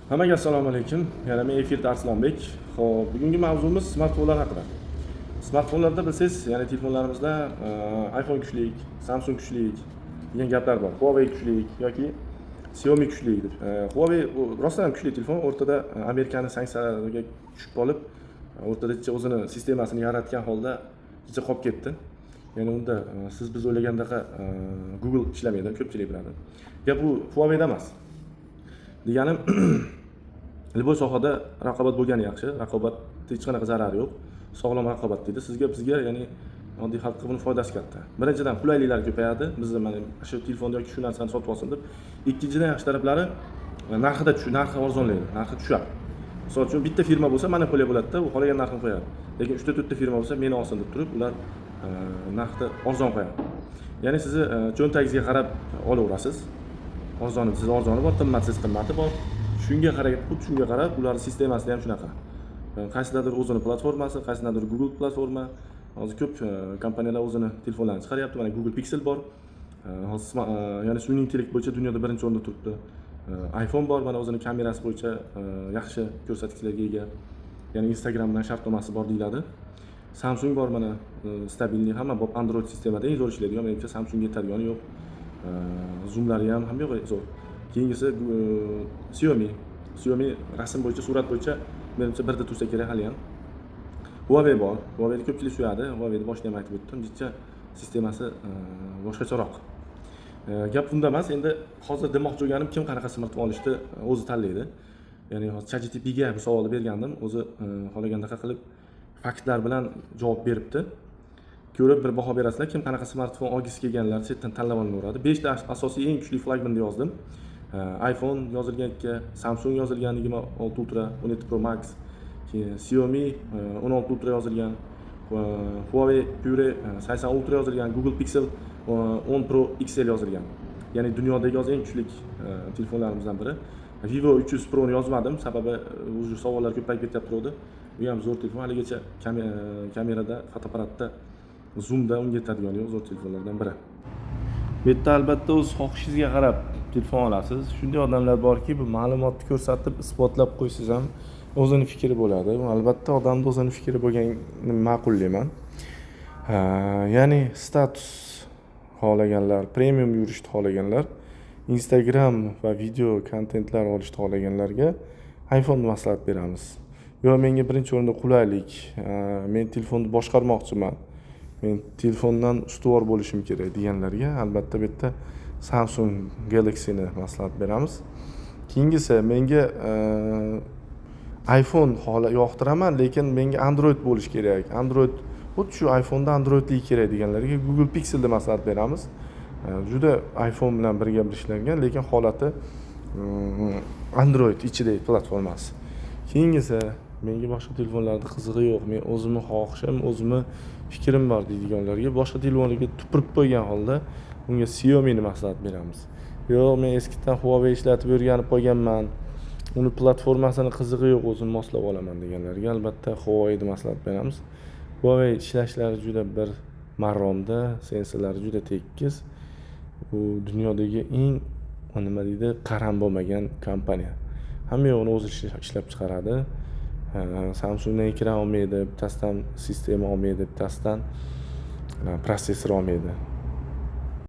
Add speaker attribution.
Speaker 1: Hammaga assalomu alaykum. Yana men efirda Arslonbek. Xo'p, bugungi mavzumiz smartfonlar haqida. Smartfonlarda bilsangiz, ya'ni telefonlarimizda iPhone kuchlik, Samsung kuchlik degan gaplar bor. Huawei kuchlik yoki Xiaomi kuchlik deb. Huawei u rostdan ham kuchli telefon, o'rtada Amerikani sanksiyalariga tushib qolib, o'rtada o'zini sistemasini yaratgan holda jicha qolib ketdi. Ya'ni unda siz biz o'ylagandaqa Google ishlamaydi, ko'pchilik biladi. Gap bu Huawei'da emas. Deganim, любой sohada raqobat bo'lgani yaxshi. Raqobatda hech qanaqa zarari yo'q. Sog'lom raqobat deydi. Sizga, bizga, ya'ni oddiy xalqqa buni foydasi katta. Birinchidan, qulayliklar ko'payadi. Bizni mana shu telefonni yoki shu narsani sotib olsin deb. Ikkinchidan, yaxshi taraflari narxi arzonlaydi, narxi tushadi. Misol uchun, bitta firma bo'lsa, monopoliya bo'ladida, u xohlagan narxini qo'yadi. Lekin uchta, to'rtta firma bo'lsa, meni olsin deb turib, ular narxni arzon qo'yadi. Ya'ni sizni cho'ntagingizga qarab olaverasiz. Arzoni siz arzoni bor, qimmatsiz qimmati bor. Shunga qarab, xuddi shunga qarab ularni sistemasida ham shunaqa. Qaysidadir o'zini platformasi, qaysidadir Google platforma. Hozir ko'p kompaniyalar o'zini telefonlarini chiqaryapti. Mana Google Pixel bor. Hozir ya'ni sun'iy intellekt bo'yicha dunyoda birinchi o'rinda turibdi. iPhone bor, mana o'zini kamerasi bo'yicha yaxshi ko'rsatkichlarga ega. Ya'ni Instagram bilan shartnomasi bor deyiladi. Samsung bor, mana стабильный, hamma Android sistemada eng zo'r ishlaydigan, menimcha, Samsungga yetadigani yo'q. Zoomlari ham hamma yo'q zo'r. Keyingisi Xiaomi. Xiaomi rasm bo'yicha, surat bo'yicha menimcha birda tursa kerak hali ham. Huawei bor. Huawei'ni ko'pchilik suyadi. Huawei'ni boshida ham aytib o'tdim. Jicha sistemasi boshqacharoq. Gap bunda emas. Endi hozir demoqchi bo'lganim, kim qanaqa smartfon olishni o'zi tanlaydi. Ya'ni hozir ChatGPTga bu savolni bergandim. O'zi xohlagandaqa qilib faktlar bilan javob beribdi. Ko'rib bir baho berasizlar. Kim qanaqa smartfon olgisi kelganlar chetdan tanlab olaveradi. 5 ta asosiy eng kuchli flagmanni yozdim. iPhone yozilgan ikki, Samsung yozilgan 26 Ultra, 17 Pro Max, keyin Xiaomi 16 Ultra yozilgan, Huawei Pure 80 Ultra yozilgan, Google Pixel 10 Pro XL yozilgan. Ya'ni dunyodagi hozir eng kuchli telefonlarimizdan biri. Vivo 300 Pro'ni yozmadim, sababi уже savollar ko'payib ketyapti turuvdi. U ham zo'r telefon, haligacha kamerada, fotoapparatda, zoomda unga yetadigani yo'q, zo'r telefonlardan biri.
Speaker 2: Bu yerda albatta o'z xohishingizga qarab telefon olasiz. Shunday odamlar borki, bu ma'lumotni ko'rsatib, isbotlab qo'ysangiz ham o'zini fikri bo'ladi. Bu albatta odamni o'zini fikri bo'lganini ma'qullayman. Ha, ya'ni status xohlaganlar, premium yurishni xohlaganlar, Instagram va video kontentlar olishni xohlaganlarga iPhone maslahat beramiz. Yo menga birinchi o'rinda qulaylik, men telefonni boshqarmoqchiman, men telefondan ustuvor bo'lishim kerak deganlarga albatta bu yerda Samsung Galaxy'ni maslahat beramiz. Keyingisi, menga iPhone yoqtiraman, lekin menga Android bo'lishi kerak. Android, xuddi shu iPhone'da Androidligi kerak deganlarga Google Pixelni maslahat beramiz. Juda iPhone bilan birga bir ishlangan, lekin holati Android ichidagi platformasi. Keyingisi, menga boshqa telefonlarda qizig'i yo'q, men o'zimni xohishim, o'zimni fikrim bor deydiganlarga, boshqa telefonlarga tupurib qo'ygan holda unga Xiaomi'ni maslahat beramiz. Yo'q, men eskidan Huawei ishlatib o'rganib qolganman, uni platformasini qizig'i yo'q, o'zim moslab olaman deganlarga albatta Huawei'ni maslahat beramiz. Huawei ishlashlari juda bir maromda, sensorlari juda tekis. U dunyodagi eng, nima deydi, qaram bo'lmagan kompaniya. Hamma yo'g'ini o'zi ishlab chiqaradi. Samsungdan ekran olmaydi, bittasidan sistema olmaydi, bittasidan protsessor olmaydi.